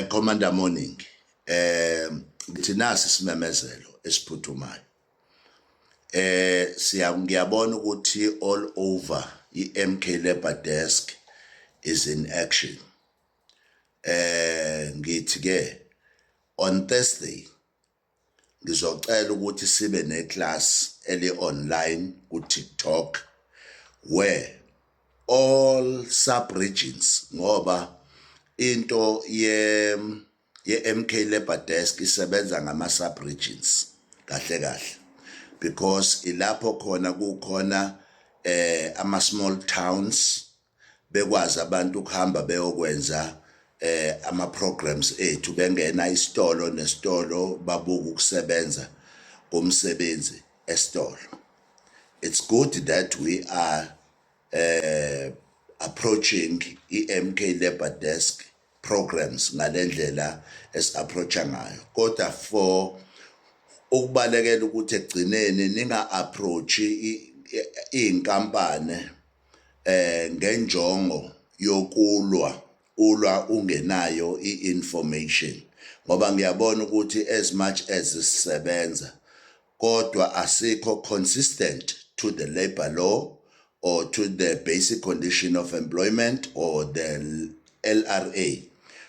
Commander Morning, ngithi nasi isimemezelo esiphuthumayo. Siya ngiyabona ukuthi all over iMK Labour Desk is in action. Ngithi ke on Thursday ngizocela ukuthi sibe ne-class eli online ku TikTok where all sub regions, ngoba into ye MK Labour Desk isebenza ngama sub regions kahle kahle, because ilapho khona kukhona ama small towns, bekwazi abantu ukuhamba beyokwenza ama programs ethu, bengena isitolo nesitolo, babuka ukusebenza komsebenzi esitolo. It's good that we are approaching iMK Labour Desk programs ngalendlela esi-approacha ngayo, kodwa for ukubalekela ukuthi egcineni ninga approach iy'nkampani ngenjongo yokulwa, ulwa ungenayo i-information, ngoba ngiyabona ukuthi as much as sisebenza, kodwa asikho consistent to the labor law or to the basic condition of employment or the LRA.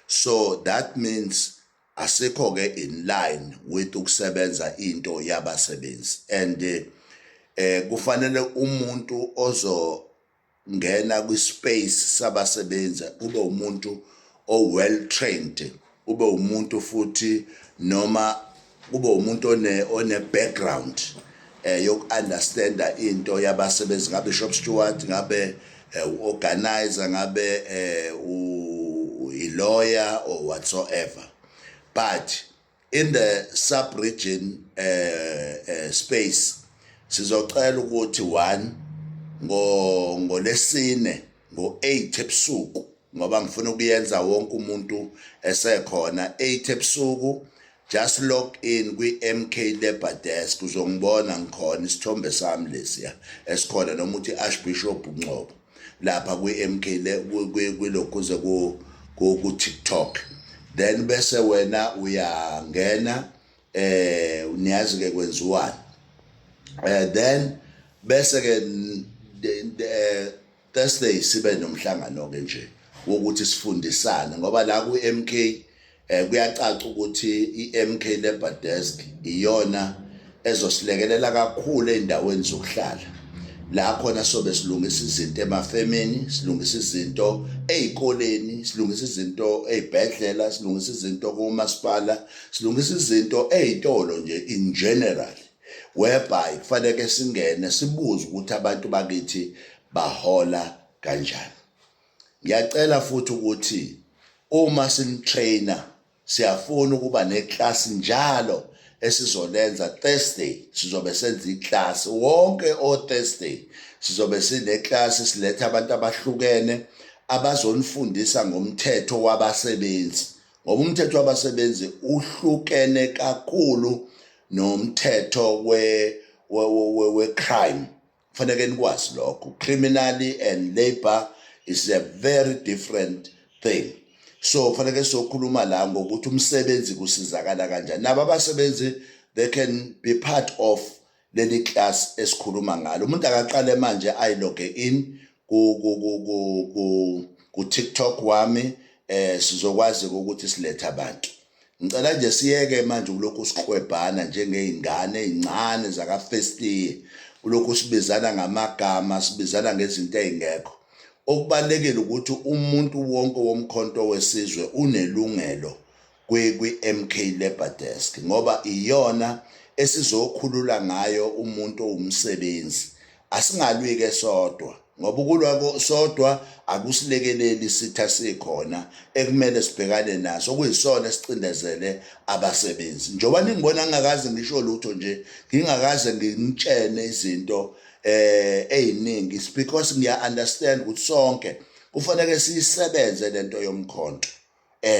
So that means asikho ke in line with ukusebenza into yabasebenzi, and kufanele umuntu ozo ngena kwi-space sabasebenzi kube umuntu o well trained, ube umuntu futhi noma kube umuntu one background yoku-understanda into yabasebenzi, ngabe shop steward, ngabe organizer, ngabe i-lawyer or whatsoever. But in the sub region space, sizocela ukuthi one ngolesine ngo8 ebusuku, ngoba ngifuna ukuyenza wonke umuntu esekhona, 8 ebusuku, just log in kwi-MK Labour Desk, uzongibona ngikhona, isithombe sami lesiya esikhona, noma uthi Archbishop Ngcobo lapha kwi-MK le kwilokhuze ku TikTok, then bese wena uyangena, niyazi ke kwenziwani. Then bese ke Thursday sibe nomhlangano ke nje wokuthi sifundisane, ngoba la ku MK kuyacaca ukuthi iMK Labour Desk iyona ezosilekelela kakhulu eindaweni zokuhlala, la khona sobe silungisa izinto emafemini, silungisa izinto ezikoleni, silungisa izinto ezibhedlela, silungisa izinto kumasipala, silungisa izinto ezitolo nje in general, whereby kufanele singene sibuze ukuthi abantu bakithi bahola kanjani. Ngiyacela futhi ukuthi uma sinitrainer, siyafuna ukuba neclass njalo esizolenza Thursday. Sizobe senza iclass wonke o Thursday, sizobe sine class, siletha abantu abahlukene abazonifundisa ngomthetho wabasebenzi, ngoba umthetho wabasebenzi uhlukene kakhulu nomthetho we crime. Kufanele nikwazi lokho, criminally and labor is a very different thing. So kufanele sokhuluma la ngokuthi umsebenzi kusizakala kanjani, nabo abasebenzi they can be part of leli class esikhuluma ngalo. Umuntu akaqale manje ayiloge in ku TikTok wami, sizokwazi ukuthi silethe abantu. Ngicela nje siyeke manje kulokhu siqwebhana njengey'ngane ey'ncane zaka first year, kulokhu sibizana ngamagama, sibizana ngezinto ey'ngekho. Okubalulekile ukuthi umuntu wonke woMkhonto weSizwe unelungelo kwi-MK Labour Desk, ngoba iyona esizokhulula ngayo umuntu owumsebenzi. Asingalwi-ke sodwa, ngoba ukulwa sodwa akusilekeleli. Isitha sikhona ekumele sibhekane naso, okuyisona esicindezele abasebenzi. Njengoba ningibona ngingakaze ngisho lutho nje, ngingakaze nginitshene izinto eziningi, it's because ngiya understand ukuthi sonke kufanele siyisebenze lento yomkhonto,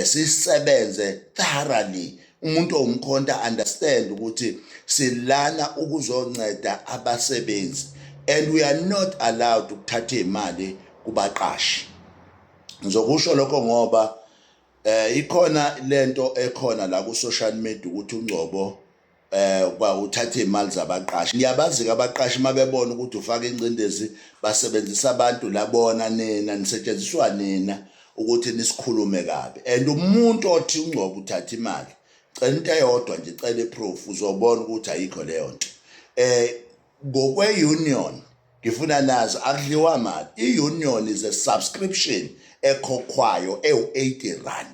sisebenze thoroughly. Umuntu owumkhonto understand ukuthi silana ukuzonceda abasebenzi, and we are not allowed ukuthatha imali kubaqashi. Ngizokusho lokho ngoba Ikhona lento ekhona la ku social media ukuthi uNgcobo kwa uthatha imali zabaqashi. Ngiyabazi abaqashi mabebona ukuthi ufaka ingcindezi, basebenzisa abantu labona nina nisetshenziswa nina ukuthi nisikhulume kabi. And umuntu othi uNgcobo uthatha imali, cela into eyodwa nje, cela iproof, uzobona ukuthi ayikho leyo nto. Ngokwe union, ngifuna nazi, akudliwa mali. I-union is a subscription ekhokhwayo ewu-R80.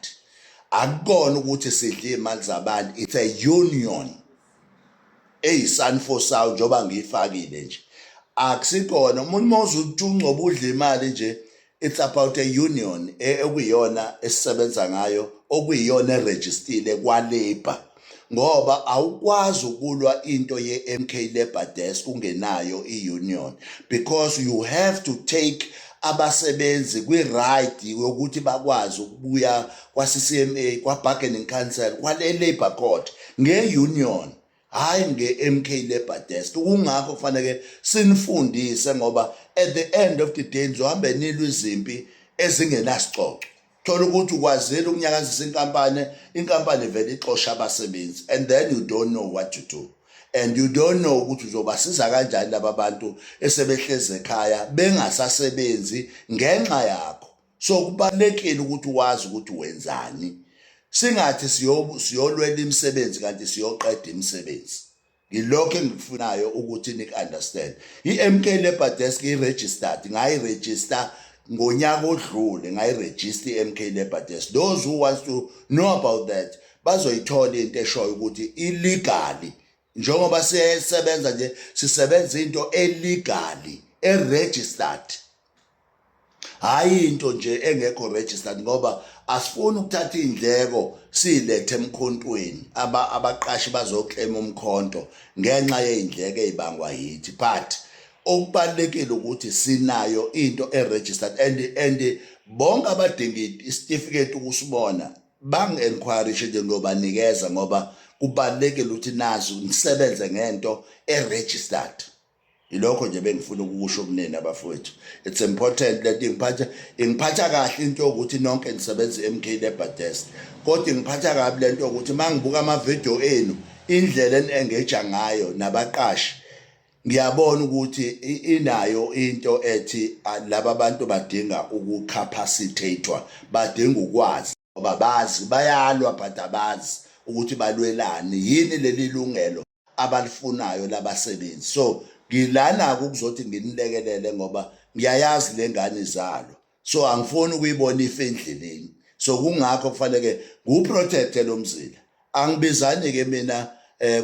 Akukona ukuthi sidle imali zabantu. It's a union eyi-SANFOSAU, njengoba ngiyifakile nje. Akusikona umuntu mawuzuthi uNgcobo udla imali nje. It's about a union ekuyiyona esisebenza ngayo, okuyiyona erejistile kwa-labour, ngoba awukwazi ukulwa into ye-MK Labour Desk ungenayo i-union, because you have to take abasebenzi kwi-right yokuthi bakwazi ukubuya kwa-CCMA, kwa-Bargaining Council, kwale Labour Court nge-union, hayi nge-MK Labour Desk. Kungakho kufanele sinifundise, ngoba at the end of the day nizohambe nilwa izimpi ezingenasicoco. Thola ukuthi ukwazile ukunyakazisa inkampani, inkampani vele ixosha abasebenzi, and then you don't know what to do and you don't know ukuthi uzobasiza kanjani laba bantu esebehlezi ekhaya bengasasebenzi ngenxa yakho. So kubalekile ukuthi wazi ukuthi wenzani. Singathi siyolwela imisebenzi kanti siyoqeda imisebenzi. Ngilokho engikufunayo ukuthi niku-understand. I-MK Labour Desk i-registered, ngayiregister ngonyaka odlule, ngayiregister i-MK Labour Desk. Those who wants to know about that bazoyithola into eshoyo ukuthi illegally, njengoba sisebenza nje, sisebenza into elegally eregistered, hayi into nje engekho registered, ngoba asifuni ukuthatha indleko silethe emkhontweni, abaqashi bazoclaim umkhonto ngenxa yeindleko ezibangwa yithi. But okubalekile ukuthi sinayo into eregistered and bonke abadinga isitifiketi ukusibona bangi-enquiry nje, ngiyobanikeza, ngoba kubalulekile ukuthi nazi nisebenze ngento eregistered. Ilokho nje bengifuna ukusho kunina abafowethu. It's important lento. Ingiphatha kahle into yokuthi nonke nisebenza i-MK Labour Desk, kodwa ingiphatha kabi lento yokuthi mangibuka ama-video enu, indlela eni-engage ngayo nabaqashi, ngiyabona ukuthi inayo into ethi laba bantu badinga ukucapacitatwa, badinga ukwazi, ngoba bazi bayalwa but abazi ukuthi balwelani, yini leli lungelo abalifunayo labasebenzi. So ngilana ukuzothi nginilekelele, ngoba ngiyayazi lengane izalo, so angifuni ukuyibona ife endleleni. So kungakho kufanele ngiwuprotecte lo mzila. Angibizani ke mina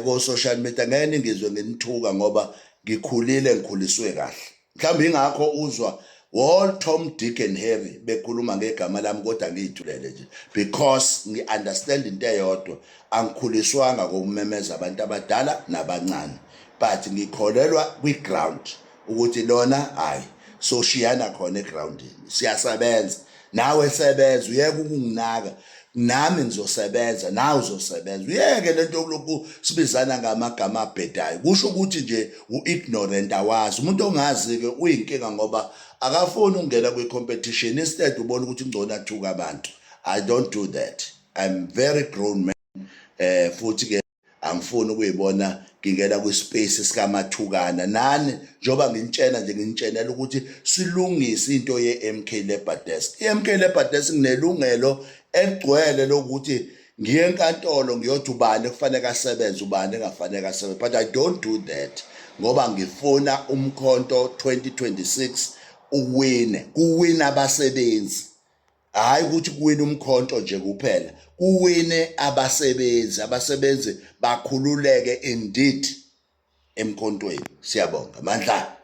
ko social media, ngeke ningizwe nginithuka, ngoba ngikhulile, ngikhuliswe kahle. Mhlawumbe ingakho uzwa all Tom, Dick and Harry bekhuluma ngegama lami, kodwa ngiyithulele nje, because ngi-understand into eyodwa: angikhuliswanga kokumemeza abantu abadala nabancane, but ngikholelwa kwi-ground ukuthi lona hayi, soshiyana khona egroundini. Siyasebenza, nawe sebenza, uyeke ukunginaka, nami ngizosebenza, nawe uzosebenza, uyeke lento yokulokhu sibizana ngamagama abhedayo. Kusho ukuthi nje u-ignorant, awazi. Umuntu ongazi-ke uyinkinga, ngoba akafuni ukungena kwi-competition, instead ubona ukuthi ngcono athuka abantu. I don't do that. I'm very grown man, futhi ke angifuni ukuyibona ngingena kwispace sikamathukana nani. Njengoba nginitshena nje, nginitshenela ukuthi silungise into ye-MK Labour Desk. I-MK Labour Desk, nginelungelo eligcwele lokuthi ngiye enkantolo ngiyothi ubani kufanele asebenze, ubani engafanele asebenze, but I don't do that, ngoba ngifuna umkhonto 2026 uwine, kuwina abasebenzi, hayi ukuthi kuwina umkhonto nje kuphela, kuwine abasebenzi, abasebenzi bakhululeke indeed emkhontweni. Siyabonga, mandla.